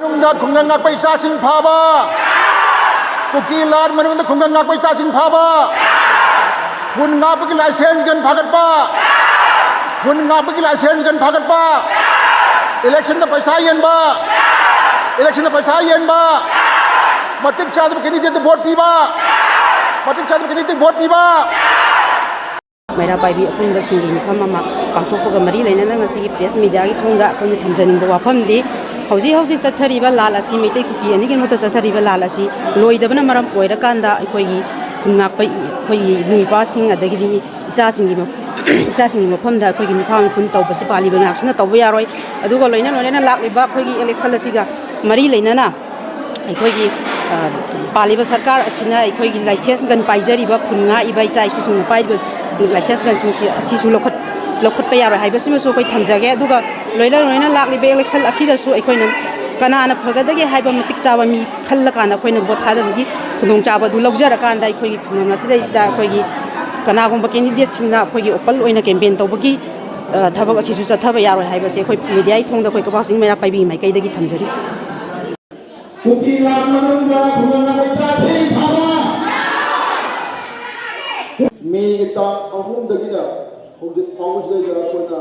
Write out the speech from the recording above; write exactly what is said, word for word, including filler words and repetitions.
ꯃꯅꯨꯡꯗ ꯈꯨꯡꯒꯪ ꯉꯥꯛꯄ ꯏꯆꯥꯁꯤꯡ ꯐꯥꯕ, ꯀꯨꯀꯤ ꯂꯥꯟ ꯃꯅꯨꯡꯗ ꯈꯨꯡꯒꯪ ꯉꯥꯛꯄ ꯏꯆꯥꯁꯤꯡ ꯐꯥꯕ, ꯈꯨꯟ ꯉꯥꯛꯄꯒꯤ ꯂꯥꯏꯁꯦꯟꯁ ꯒꯟ ꯐꯥꯒꯠꯄ, ꯈꯨꯟ ꯉꯥꯛꯄꯒꯤ ꯂꯥꯏꯁꯦꯟꯁ ꯒꯟ ꯐꯥꯒꯠꯄ, ꯏꯂꯦꯛꯁꯟꯗ ꯄꯩꯁꯥ ꯌꯦꯟꯕ, ꯏꯂꯦꯛꯁꯟꯗ ꯄꯩꯁꯥ ꯌꯦꯟꯕ, ꯃꯇꯤꯛ ꯆꯥꯗꯕ ꯀꯦꯟꯗꯤꯗꯦꯠꯇ ꯚꯣꯠ ꯄꯤꯕ, ꯃꯇꯤꯛ ꯆꯥꯗꯕ ꯀꯦꯟꯗꯤꯗꯦꯠꯇ ꯚꯣꯠ ꯄꯤꯕ꯫ ꯃꯩꯔꯥ ꯄꯥꯏꯕꯤ ꯑꯄꯨꯟꯕꯁꯤꯡꯒꯤ ꯃꯤꯐꯝ ꯑꯃ ꯄꯥꯡꯊꯣꯛꯄꯒ ꯃꯔꯤ ꯂꯩꯅꯅ ꯉꯁꯤꯒꯤ ꯄ꯭ꯔꯦꯁ ꯃꯤꯗꯤꯌꯥꯒꯤ ꯊꯣꯡꯗ ꯑꯩꯈꯣꯏꯅ ꯊꯝꯖꯅꯤꯡꯕ ꯋꯥꯐꯝꯗꯤ, ꯍꯧꯖꯤꯛ ꯍꯧꯖꯤꯛ ꯆꯠꯊꯔꯤꯕ ꯂꯥꯟ ꯑꯁꯤ, ꯃꯩꯇꯩ ꯀꯨꯀꯤ ꯑꯅꯤꯒꯤ ꯃꯔꯛꯇ ꯆꯠꯊꯔꯤꯕ ꯂꯥꯟ ꯑꯁꯤ ꯂꯣꯏꯗꯕꯅ ꯃꯔꯝ ꯑꯣꯏꯔꯀꯥꯟꯗ ꯑꯩꯈꯣꯏꯒꯤ ꯈꯨꯟ ꯉꯥꯛꯄ, ꯑꯩꯈꯣꯏꯒꯤ ꯏꯕꯨꯡ ꯏꯄ꯭ꯋꯥꯁꯤꯡ, ꯑꯗꯒꯤꯗꯤ ꯏꯆꯥꯁꯤꯡꯒꯤ ꯃ-, ꯏꯆꯥꯁꯤꯡꯒꯤ ꯃꯐꯝꯗ ꯑꯩꯈꯣꯏꯒꯤ ꯃꯤꯐꯝ ꯈꯨꯟ ꯇꯧꯕꯁꯤ ꯄꯥꯜꯂꯤꯕ ꯉꯥꯛꯁꯤꯅ ꯇꯧꯕ ꯌꯥꯔꯣꯏ꯫ ꯑꯗꯨꯒ ꯂꯣꯏꯅ ꯂꯣꯏꯅꯅ ꯂꯥꯛꯂꯤꯕ ꯑꯩꯈꯣꯏꯒꯤ ꯏꯂꯦꯛꯁꯟ ꯑꯁꯤꯒ ꯃꯔꯤ ꯂꯩꯅꯅ ꯑꯩꯈꯣꯏꯒꯤ, ꯑ, ꯄꯥꯜꯂꯤꯕ ꯁꯔꯀꯥꯔ ꯑꯁꯤꯅ ꯑꯩꯈꯣꯏꯒꯤ ꯂꯥꯏꯁꯦꯟꯁ ꯒꯟ ꯄꯥꯏꯖꯔꯤꯕ ꯈꯨꯟ ꯉꯥꯛꯏꯕ ꯏꯆꯥ ꯏꯁꯨꯁꯤꯡꯅ ꯄꯥꯏꯔꯤꯕ ꯂꯥꯏꯁꯦꯟꯁ ꯒꯟꯁꯤꯡꯁꯤ ꯑꯁꯤꯁꯨ ꯂꯧꯈꯠ-, ꯂꯧꯈꯠꯄ ꯌꯥꯔꯣꯏ ꯍꯥꯏꯕꯁꯤꯃꯁꯨ ꯑꯩꯈꯣꯏ ꯊꯝꯖꯒꯦ꯫ ꯑꯗꯨꯒ ꯂꯣꯏꯅ ꯂꯣꯏꯅ ꯂꯥꯛꯂꯤꯕ ꯏꯂꯦꯛꯁꯟ ꯑꯁꯤꯗꯁꯨ ꯑꯩꯈꯣꯏꯅ ꯀꯅꯥꯅ ꯐꯒꯗꯒꯦ ꯍꯥꯏꯕ ꯃꯇꯤꯛ ꯆꯥꯕ ꯃꯤ ꯈꯜꯂꯀꯥꯟꯗ ꯑꯩꯈꯣꯏꯅ ꯚꯣꯠ ꯊꯥꯗꯕꯒꯤ ꯈꯨꯗꯣꯡꯆꯥꯕ ꯑꯗꯨ ꯂꯧꯖꯔꯀꯥꯟꯗ ꯑꯩꯈꯣꯏꯒꯤ ꯈꯨꯡꯒꯪ ꯑꯁꯤꯗꯩꯁꯤꯗ ꯑꯩꯈꯣꯏꯒꯤ ꯀꯅꯥꯒꯨꯝꯕ ꯀꯦꯟꯗꯤꯗꯦꯠꯁꯤꯡꯅ ꯑꯩꯈꯣꯏꯒꯤ ꯑꯣꯄꯟ ꯑꯣꯏꯅ ꯀꯦꯝꯄꯦꯟ ꯇꯧꯕꯒꯤ, ꯑ, ꯊꯕꯛ ꯑꯁꯤꯁꯨ ꯆꯠꯊꯕ ꯌꯥꯔꯣꯏ ꯍꯥꯏꯕꯁꯦ ꯑꯩꯈꯣꯏ ꯃꯤꯗꯤꯌꯥꯒꯤ ꯊꯣꯡꯗ ꯑꯩꯈꯣꯏ ꯀꯛꯋꯥ ꯆꯤꯡ ꯃꯩꯔꯥ ꯄꯥꯏꯕꯤꯒꯤ ꯃꯥꯏꯀꯩꯗꯒꯤ ꯊꯝꯖꯔꯤ꯫ ꯀꯨꯀꯤ ꯂꯥꯟ ꯃꯅꯨꯡꯗ ꯈꯨꯡꯒꯪ ꯃꯆꯥꯁꯤꯡ ꯐꯥꯕ꯫ ꯃꯦꯒꯤ ꯇꯥꯡ ꯑꯍꯨꯝꯗꯒꯤꯅ ꯍꯧꯖꯤꯛ ꯐꯥꯎꯕꯁꯤꯗꯩꯗ ꯑꯩꯈꯣꯏꯅ